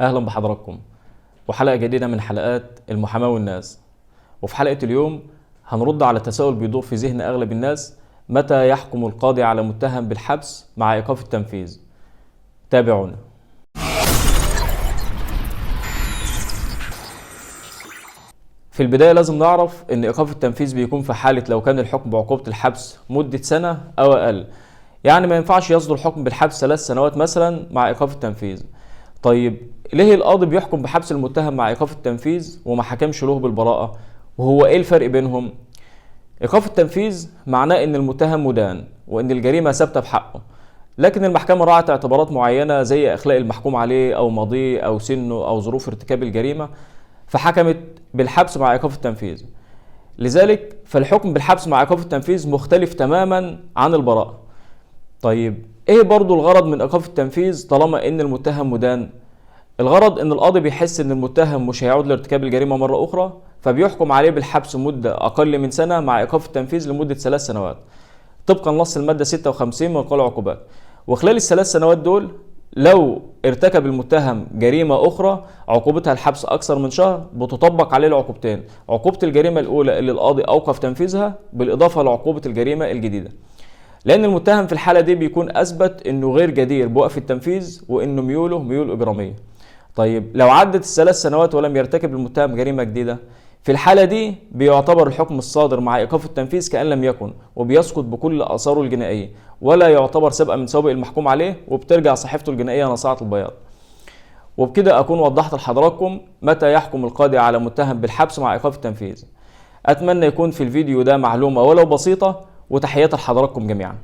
أهلا بحضراتكم وحلقة جديدة من حلقات المحاماة والناس. وفي حلقة اليوم هنرد على تساؤل بيدور في ذهن أغلب الناس: متى يحكم القاضي على متهم بالحبس مع إيقاف التنفيذ؟ تابعونا. في البداية لازم نعرف إن إيقاف التنفيذ بيكون في حالة لو كان الحكم بعقوبة الحبس مدة سنة أو أقل. يعني ما ينفعش يصدر حكم بالحبس 3 سنوات مثلا مع إيقاف التنفيذ. طيب ليه القاضي بيحكم بحبس المتهم مع إيقاف التنفيذ وما حكمش له بالبراءة؟ وهو إيه الفرق بينهم؟ إيقاف التنفيذ معناه إن المتهم مدان وإن الجريمة ثابتة بحقه، لكن المحكمة راعت اعتبارات معينة زي أخلاق المحكوم عليه أو ماضيه أو سنه أو ظروف ارتكاب الجريمة، فحكمت بالحبس مع إيقاف التنفيذ. لذلك فالحكم بالحبس مع إيقاف التنفيذ مختلف تماما عن البراءة. طيب إيه برضو الغرض من إيقاف التنفيذ طالما إن المتهم مدان؟ الغرض ان القاضي بيحس ان المتهم مش هيعود لارتكاب الجريمه مره اخرى، فبيحكم عليه بالحبس مده اقل من سنه مع ايقاف التنفيذ لمده 3 سنوات طبقا نص الماده 56 من قانون العقوبات. وخلال ال3 سنوات دول لو ارتكب المتهم جريمه اخرى عقوبتها الحبس اكثر من شهر، بتطبق عليه العقوبتين: عقوبه الجريمه الاولى اللي القاضي اوقف تنفيذها بالاضافه لعقوبه الجريمه الجديده، لان المتهم في الحاله دي بيكون اثبت انه غير جدير بوقف التنفيذ وانه ميوله ميول اجراميه. طيب لو عدت ال3 سنوات ولم يرتكب المتهم جريمة جديدة، في الحالة دي بيعتبر الحكم الصادر مع إيقاف التنفيذ كأن لم يكن، وبيسقط بكل آثاره الجنائية ولا يعتبر سابقة من سوابق المحكوم عليه، وبترجع صحيفته الجنائية ناصعة البياض. وبكده أكون وضحت لحضراتكم متى يحكم القاضي على متهم بالحبس مع إيقاف التنفيذ. أتمنى يكون في الفيديو ده معلومة ولو بسيطة، وتحياتي لحضراتكم جميعا.